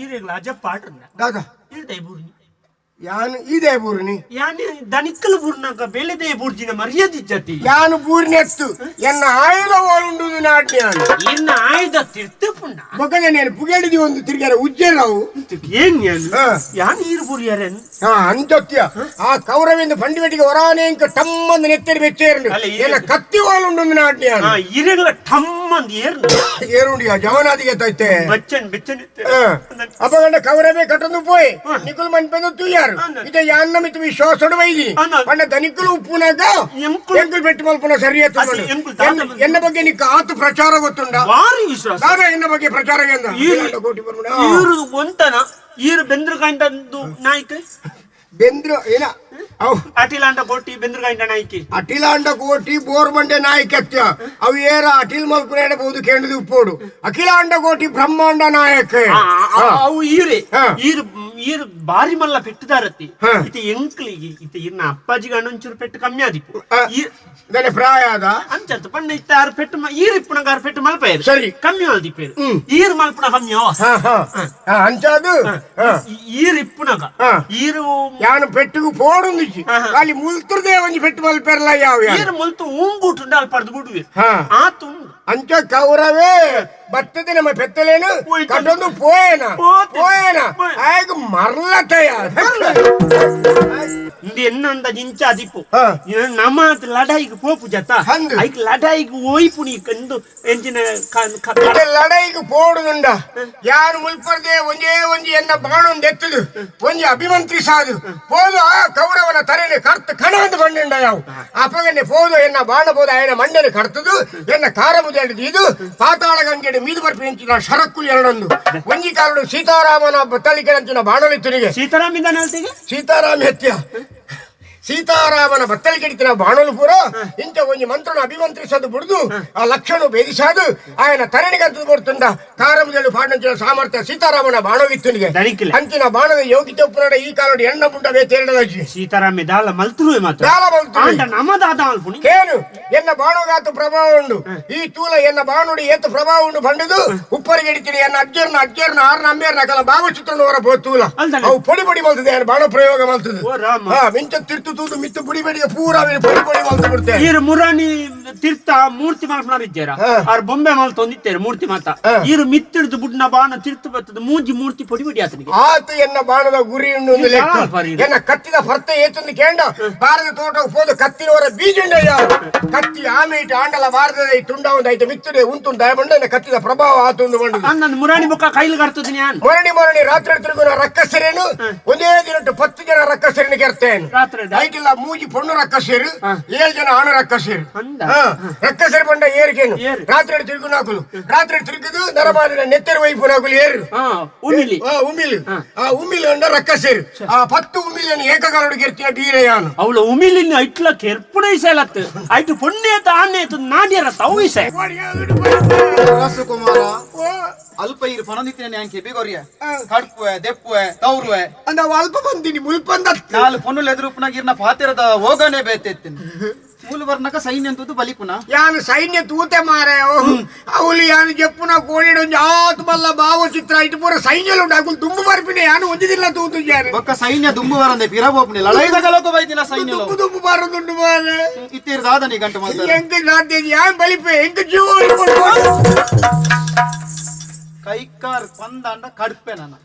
ಈರೆಗ್ಲ ಅಜಪ್ಪ ಆಟ್ರನ್ನ ದಾದಾ ಇರ್ದೆ ಬೂರ್ನಿ ಯಾನು ಇದೇ ಬೂರ್ನಿ ಯಾನೆ ದನಿಕ್ಕಲು ಬೂರ್ನಾಗ ಬೇಲೆದೇ ಬೂರ್ಜಿನ ಮರ್ಯಾದೆ ಜತಿ ಯಾನು ಬೂರ್ನಿ ಎತ್ತು ಎನ್ನ ಆಯುಧ ಓಲುಂಡು ನಾಟ್ಯಾನು ಇನ್ನ ಆಯ್ದ ತಿರ್ತು ಪುಣ್ಣ ಬೊಕ್ಕನೆ నేను ಪುಗೇಡಿದಿ ಒಂದು ತಿರ್ಗ್ಯಾರ ಉಜ್ಜೆರಾವು ಏನ್ ಯಾನು ಹಾ. ಯಾನ್ ಈರು ಬೂರಿಯಾರೇನು ಹಾ ಅಂಚೊತ್ಯ ಆ ಕೌರವಿಂದ ಪಂಡಿವೆಟಿಗೆ ಹೊರಾನೆ ಇಂಕ ಟಮ್ಮಂದು ನೆತ್ತರಿ ಬೆಚ್ಚೇರಂಡು ಅಲ್ಲ, ಈ- ಎನ್ನ ಕತ್ತಿ ಓಲುಂಡು ನಾಟ್ಯಾನು ಆ ಇರೆಗ್ಲ ಠಮ್ ಅಂದ್ ಏರ್ನ ಏರುಂಡಿಯ ಜವನಾದಿಗೆ ತೈತೆ ಬಚ್ಚನ್ ಬೆಚ್ಚನ್ ಇತ್ತೆ. ಅಪಗಂಡ ಕೌರವೇ ಕಟ್ಟೊಂದು ಪೋಯ್ ನಿಕುಲ್ ಮನ್ಪೆಂದು ತೂಯಾರು ಇದೆ ಯಾನ್ನ ಮಿತ್ ವಿಶ್ವಾಸೊಡು ವೈದಿ ಅನ್ನ. ಪಂಡ ದನಿಕುಲು ಉಪ್ಪುನಾಗ ಎಂಕುಲು- ಎಂಕುಲು ಪೆಟ್ಟು ಮಲ್ಪುನ ಸರಿ ಎತ್ತು ಅಸಿ ನೋಡು. ಎಂಕುಲು ದಾದ ಎನ್ನ- ಎನ್ನ ಬಗ್ಗೆ ನಿಕ್ಕ ಆತು ಪ್ರಚಾರ ಗೊತ್ತುಂಡ ಭಾರಿ ವಿಶ್ವಾಸ ದಾದ ಎನ್ನ ಬಗ್ಗೆ ಪ್ರಚಾರ ಎಂದ ಈರು- ಕೋಟಿ ಬರ್ಮುಡ. ಈರು ಒಂತನ ಈರು ಬೆಂದ್ರಗಾಂಡಂದು ನಾಯ್ಕ ಬೆಂದ್ರು ಏನ ಅವ್ ಅಟಿಲಾಂಡ ಕೋಟಿ ಬೆಂದ್ರಗಾಂಡ ನಾಯ್ಕಿ ಅಖಿಲಾಂಡ ಕೋಟಿ ಬೋರ್ಮಂಡೆ ನಾಯಕತ್ಯ ಅವು ಏರ ಅಟಿಲ್ ಮಲ್ಪುನೇಡ ಬಹುದು ಕೇಂದ್ರದ ಉಪ್ಪೋಡು ಅಖಿಲಾಂಡ ಕೋಟಿ ಬ್ರಹ್ಮಾಂಡ ನಾಯಕ ಆ, ಆ, ಅವು ಈರೆ ಹಾ. ಈರು ಈರು ಬಾರಿ ಮಲ್ಲ ಪೆಟ್ಟುದಾರತ್ತಿ ಹಾ. ಇತ್ತೆ ಎಂಕ್ಲಿಗೆ ಇತ್ತೆ ಇರ್ನ ಅಪ್ಪಾಜಿಗೆ ಅಣ್ಣೊಂಚೂರು ಪೆಟ್ಟು ಕಮ್ಮಿ ಆದಿಪ್ಪು ಆ. ಇದನ್ನೇ ಪ್ರಾಯ ಅದ ಅಂಚತ್ತು ಪಂಡ ಇತ್ತೆ ಆರು ಪೆಟ್ಟು ಈರು ಇಪ್ಪುನಗ ಆರು ಪೆಟ್ಟು ಮಲ್ಪೇರು ಸರಿ. ಕಮ್ಮಿ ಮಲ್ದಿಪ್ಪೇರು ಈರು ಮಲ್ಪುನ ಕಮ್ಮಿ ಅವ. ಹಾ ಹಾ ಹಾ, ಅಂಚಾದು ಹಾ. ಈರು ಇಪ್ಪುನಗ ಹಾ. ಈರು ಯಾನು ಪೆಟ್ಟಿಗೆ ಪೋಡುಂದಿಚ್ಚಿ ಹಾ, ಹಾ. ಖಾಲಿ ಮುಲ್ತುರ್ದೇ ಒಂಜಿ ಪೆಟ್ಟು ಮಲ್ಪೆರ್ಲ ಯಾವ ಯಾನು ಈರು ಮುಲ್ತು ಊಂಗೂಟುಂಡ ಅಲ್ಪ ಪಡ್ದು ಬಿಡುವೆ ಹಾ. ಆತು ಉಂಡು. ಅಂಚ ಕೌರವೇ ಬತ್ತದೆ ನಮ್ಮ ಪೆತ್ತಲೇನು ಹೋಯ್ತು. ಕಟ್ಟೊಂದು ಪೋಯೇನ ಹೋತೆ. ಪೋಯೇನ ಪೋಯ್. ಆಗ ಮರ್ಲತಯ ಇಂದು ಎನ್ನಂದ ಜಿಂಚ ಅದಿಪ್ಪು ಹಾ. ನಮ್ಮ ಲಡಾಯಿಗೆ ಪೋಪು ಜತ ಹಂದು. ಐಕ್ ಲಡಾಯಿಗೆ ಓಯ್ಪು ನೀ ಕಂದು ಎಂಚಿನ ಇತ್ತೆ ಲಡೈಗೆ ಪೋಡುದುಂಡ ಯಾರು ಮುಲ್ಪರ್ದೆ ಒಂಜೇ ಒಂಜಿ ಎನ್ನ ಬಾಣೊಂದು ಎತ್ತುದು ಒಂಜಿ ಅಭಿಮಂತ್ರಿ ಸಾದು ಪೋದು ಆ ಕೌರವನ ತರೆನೆ ಕರ್ತ ಕಣ ಅಂತ ಬಂಡುಂಡ ಯಾವ ಅಪಗನೆ ಪೋದು ಎನ್ನ ಬಾಣ ಪೋದು ಆಯನ ಮಂಡನೆ ಕರ್ತದು ಎನ್ನ ಕಾರ ಮುದೆಂಡದು ಇದು ಪಾತಾಳ ಗಂಗೆಡೆ ಮೀದು ಬರ್ಪಿ ಎಂಚಿನ ಶರಕ್ಕುಲು ಎರಡೊಂದು ಒಂಜಿ ಕಾಲುಡು ಸೀತಾರಾಮನ ಬತ್ತಳಿಕೆ ಅಂಚಿನ ಬಾಣಲಿತ್ತನಿಗೆ ಸೀತಾರಾಮ್ ಇದ್ದಾನೆ ಅಲ್ತಿಗೆ ಸೀತಾರಾಮ ಹೆತ್ಯ ಸೀತಾರಾಮನ ಬತ್ತಳಿಕೆಡಿತಿನ ಬಾಣಲು ಪೂರ ಇಂಚ ಒಂಜಿ ಮಂತ್ರನ ಅಭಿಮಂತ್ರಿಸದು ಬುಡ್ದು ಆ ಲಕ್ಷಣ ಭೇದಿಸಾದು ಆಯನ ತರಣಿಗಂತದ ಕೊಡ್ತುಂಡ ಕಾರಮದಳು ಪಾಂಡಂಚಿನ ಸಾಮರ್ಥ್ಯ ಸೀತಾರಾಮನ ಬಾಣವಿತ್ತನಿಗೆ ದನಿಕಿಲ್ಲ. ಅಂಚಿನ ಬಾಣದ ಯೋಗಿತೆ ಉಪ್ಪುನಡ ಈ ಕಾಲೋಡಿ ಎಣ್ಣ ಪುಂಡ ಬೇತೇರಡದಜ್ಜಿ ಸೀತಾರಾಮೆ ದಾಲ ಮಲ್ತುರುವೆ ಮಾತ್ರ ದಾಲ ಮಲ್ತುರುವೆ. ಆಂಡ ನಮದಾದ ಮಲ್ಪುಣಿ ಕೇನು ಎನ್ನ ಬಾಣಗಾತು ಪ್ರಭಾವ ಉಂಡು ಈ ತೂಲ ಎನ್ನ ಬಾಣುಡಿ ಏತು ಪ್ರಭಾವ ಉಂಡು ಬಂಡುದು ಉಪ್ಪರಿಗೆ ಹಿಡಿತೀನಿ ಎನ್ನ ಅಜ್ಜರ್ನ ಅಜ್ಜರ್ನ ಆರ್ನ ಅಮ್ಮೇರ್ನ ಕಲ ಭಾವಚಿತ್ರನ ಹೊರ ತೂಲ ಅಲ್ದನೆ. ಅವು ಪೊಡಿ ಪೊಡಿ ಮಲ್ತದೆ ಎನ್ನ ಬಾಣ ಪ್ರಯೋಗ ಮಲ್ತದೆ ಓ ರಾಮ. ಹಾ ಮಿಂಚ ತಿರ್ತು ತೂದು ಮಿತ್ತು ಪುಡಿ ಬಡಿಗೆ ಪೂರ ಅವನು ಪೊಡಿ ಪೊಡಿ ಮಲ್ತು ಬಿಡ್ತೇನೆ ಈರು ಮುರಾಣಿ ತೀರ್ಥ ಮೂರ್ತಿ ಮಲ್ಪನಾರ್ ಇದ್ದಾರ ಹಾ. ಆರ್ ಬೊಂಬೆ ಮಲ್ತೊಂದಿತ್ತೇರು ಮೂರ್ತಿ ಮಾತ ಹಾ. ಈರು ಮಿತ್ತಿಡ್ದು ಬುಡ್ನ ಬಾಣ ತೀರ್ಥ ಬರ್ತದ ಮೂಂಜಿ ಮೂರ್ತಿ ಪೊಡಿ ಪೊಡಿ ಆತನಿಗೆ ಆತ ಎನ್ನ ಬಾಣದ ಗುರಿ ಉಂಡು ಒಂದು ಲೆಕ್ಕ ಹಾ, ಬರೀ. ಎನ್ನ ಕತ್ತಿದ ಹೊರತೆ ಏತಂದು ಕೇಂಡ ಭಾರತ ತೋಟ ಪೋದು ಕತ್ತಿನವರ ಬೀಜುಂಡ ಯಾವ ಕತ್ತಿ ಆಮೇಟ ಆಂಡಲ ಭಾರತದ ಈ ತುಂಡ ಒಂದು ಐತೆ ಮಿತ್ತುಡೆ ಉಂಟು ದಯಮಂಡ ಎನ್ನ ಕತ್ತಿದ ಪ್ರಭಾವ ಆತುಂಡು ಬಂಡುದು ಅಂದಂದು ಮುರಾಣಿ ಬೊಕ್ಕ ಕೈಲು ಕರ್ತದ ನಾನು ಮೊರಣಿ ಮೊರಣಿ ರಾತ್ರಿ ತಿರುಗುನ ರಕ್ಕಸರೇನು ಒಂದೇ ದಿನಟ್ಟು 10 ಜನ ರಕ್ಕಸರನ್ನು ಕೆರ್ತೇನು ರಾತ್ರಿ ಐಟಿಲ್ಲ ಮೂಜಿ ಪೊಣ್ಣು ರಕ್ಕಸೇರು 7 ಜನ ಆಣು ರಕ್ಕಸೇರು ಅಂದ. ಹಾ, ರಕ್ಕಸರು ಬಂಡ ಏರಿಕೇನು ಏರು. ರಾತ್ರಿ ತಿರುಗುನಾಕುಲು ರಾತ್ರಿ ತಿರುಗುದು ನರಮಾನಿನ ನೆತ್ತೆರು ವೈಪುನಾಕುಲು ಏರು ಹಾ ಉಮಿಲಿ ಆ ಉಮಿಲು ಆ ಉಮಿಲು ಅಂಡ ರಕ್ಕಸೇರು ಆ 10 ಉಮಿಲಿಯನ್ನು ಏಕಕಾಲಡು ಕೆರ್ತಿನ ಡೀರೆಯಾನು ಅವಳ ಉಮಿಲಿನ ಐಟ್ಲ ಕೆರ್ಪುಣ ಇಸಲತ್ತು ಐಟು ಪೊಣ್ಣೇತ ಆನೇತ ನಾಡ್ಯರ ತಾವು ಇಸೆ ರಸಕುಮಾರ ಅಲ್ಪ ಇರು ಪನೊಂದಿತ್ತಿನ ನ್ಯಾನ್ ಕೆಬಿಗೊರಿಯ ಕಡ್ಪುವೆ ದೆಪ್ಪುವೆ ತೌರುವೆ ಅಂದ ಅವ ಅಲ್ಪ ಬಂದಿನಿ ಮುಲ್ಪಂದ ನಾಲ್ ಪೊನ್ನುಲ್ ಎದುರುಪುನಾಗ ಇರ್ನ ಪಾತಿರದ ಹೋಗನೆ ಬೇತೆತ್ತಿನ ಮೂಲು ಬರ್ನಕ ಸೈನ್ಯ ಅಂತದ್ದು ಬಲಿಪುನ ಯಾನು ಸೈನ್ಯ ತೂತೆ ಮಾರೆ ಅವಳು ಯಾನು ಜಪ್ಪುನ ಕೋಣಿಡ ಒಂಜಿ ಆತ್ ಮಲ್ಲ ಭಾವಚಿತ್ರ ಇಟ್ಟು ಪೂರ ಸೈನ್ಯಲು ಅಗುಲ್ ತುಂಬು ಬರ್ಪಿನ ಯಾನು ಒಂಜಿದಿಲ್ಲ ತೂತು ಯಾನು ಬೊಕ್ಕ ಸೈನ್ಯ ದುಂಬು ಬರಂದೆ ಪಿರಬೋಪ್ನಿ ಲಡೈದ ಗಲಕ ಬೈದಿನ ಸೈನ್ಯ ದುಂಬು ದುಂಬು ಬಾರದುಂಡು ಮಾರೆ ಇತ್ತೀರ್ ದಾದನಿ ಗಂಟು ಮಾಡ್ತಾರೆ ಎಂಕ ಸಾಧ್ಯ ಯಾನ್ ಬಲಿಪೆ ಎಂಕ ಜೀವ ಕೈಕಾರ್ ಪಂದಾಂಡ ಕಡ್ಪೆ ನನ್ನ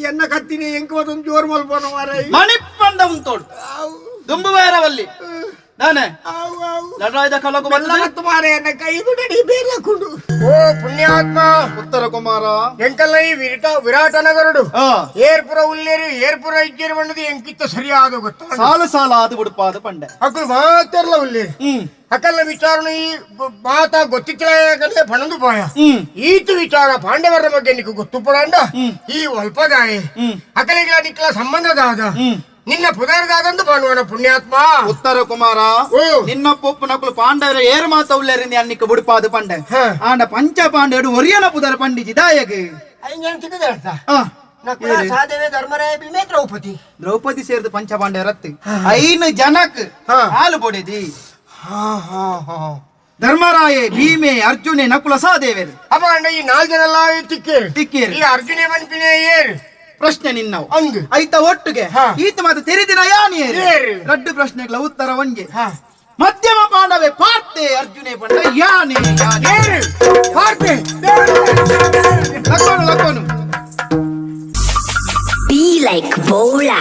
ಎನ್ನ ಕತ್ತಿನಿ ಎಂಕ ಮತ್ತೊಂದು ಜೋರ್ ಮಲ್ಪೋನ ಮಾರೆ ಮಣಿಪ್ಪಂದ ಉಂತೋಡು ದುಂಬು ಬೇರವಲ್ಲಿ ನಾನೇ ಆವು ಆವು ಲಡಾಯ್ದ ಕಲಕ ಬರ್ತದೆ ಮತ್ತು ಮಾರೆ ಎನ್ನ ಕೈ ಬಿಡಡಿ ಬೇಲ ಕುಂಡು ಓ ಪುಣ್ಯಾತ್ಮ ಉತ್ತರ ಕುಮಾರ ಎಂಕಲ್ಲ ಈ ವಿರಾಟ ವಿರಾಟ ನಗರುಡು ಆ ಏರ್ಪುರ ಉಲ್ಲೇರು ಏರ್ಪುರ ಇಜ್ಜೇರು ಬಂಡದು ಎಂಕಿತ್ತ ಸರಿಯಾದ ಗೊತ್ತ ಸಾಲು ಸಾಲ ಆದು ಬಿಡುಪಾದ ಪಂಡೆ ಅಕ್ಕಲು ಮಾತೆರ್ಲ ಉಲ್ಲೇರು ಹ್ಮ್ ಅಕಲ್ಲ ವಿಚಾರಣೆ ಈ ಮಾತ ಗೊತ್ತಿತ್ತಲೇ ಪಣಂದು ಪೋಯ ಹ್ಮ್ ಈತು ವಿಚಾರ ಪಾಂಡವರ ಬಗ್ಗೆ ನಿಕ್ಕು ಗೊತ್ತು ಪಡಂಡ ಈ ಒಲ್ಪದಾಯ ಅಕಲಿಗಳ ನಿಕ್ಕಲ ಸಂಬಂಧದಾದ ನಿನ್ನ ಪುದರ್ದಾದಂದು ಪಾನುವನ ಪುಣ್ಯಾತ್ಮ ಉತ್ತರ ಕುಮಾರ ಓ. ನಿನ್ನ ಪೊಪ್ಪು ನಕುಲು ಪಾಂಡವರ ಏರು ಮಾತ ಉಲ್ಲೇರಿಂದ ಅನ್ನಿಕ್ಕ ಬುಡುಪಾದ ಪಂಡೆ ಹಾ. ಆಂಡ ಪಂಚ ಪಾಂಡವರು ಒರಿಯನ ಪುದರ ಪಂಡಿಜಿ ದಾಯಗ್ ಆ, ನಕುಲ ಸಹದೇವೆ ಧರ್ಮರಾಯ ಭೀಮೆ ದ್ರೌಪದಿ ದ್ರೌಪದಿ ಸೇರಿದ ಪಂಚ ಪಾಂಡವರತ್ತು ಐನು ಜನಕ್ ಹಾ. ಹಾಲು ಪೊಡೆದಿ ಹಾ ಹಾ ಹಾ. ಧರ್ಮರಾಯೆ, ಭೀಮೆ, ಅರ್ಜುನೆ, ನಕುಲ, ಸಹದೇವರು. ಅಪ್ಪ ಅಣ್ಣ, ಈ ನಾಲ್ ಜನ ಎಲ್ಲ ತಿಕ್ಕೇರು. ತಿಕ್ಕೇರು. ಈ ಅರ್ಜುನೆ ಮನ್ಪಿನ ಏರು? ಪ್ರಶ್ನೆ ನಿನ್ನವು. ಅಂದು. ಐತ ಒಟ್ಟುಗೆ ಈತ ಮಾತ ತೆರಿದಿನ ಯಾನಿ? ಏರು? ರಡ್ಡು ಪ್ರಶ್ನೆಗಳ ಉತ್ತರ ಒಂಜೆ. ಮಧ್ಯಮ ಪಾಂಡವೆ ಪಾರ್ತೆ ಅರ್ಜುನೆ ಪಂಡ ಯಾನೆ ಯಾನೆ? ಏರು ಪಾರ್ತೆ. ಲಕ್ಕೋನು ಲಕ್ಕೋನು. Be like Bola.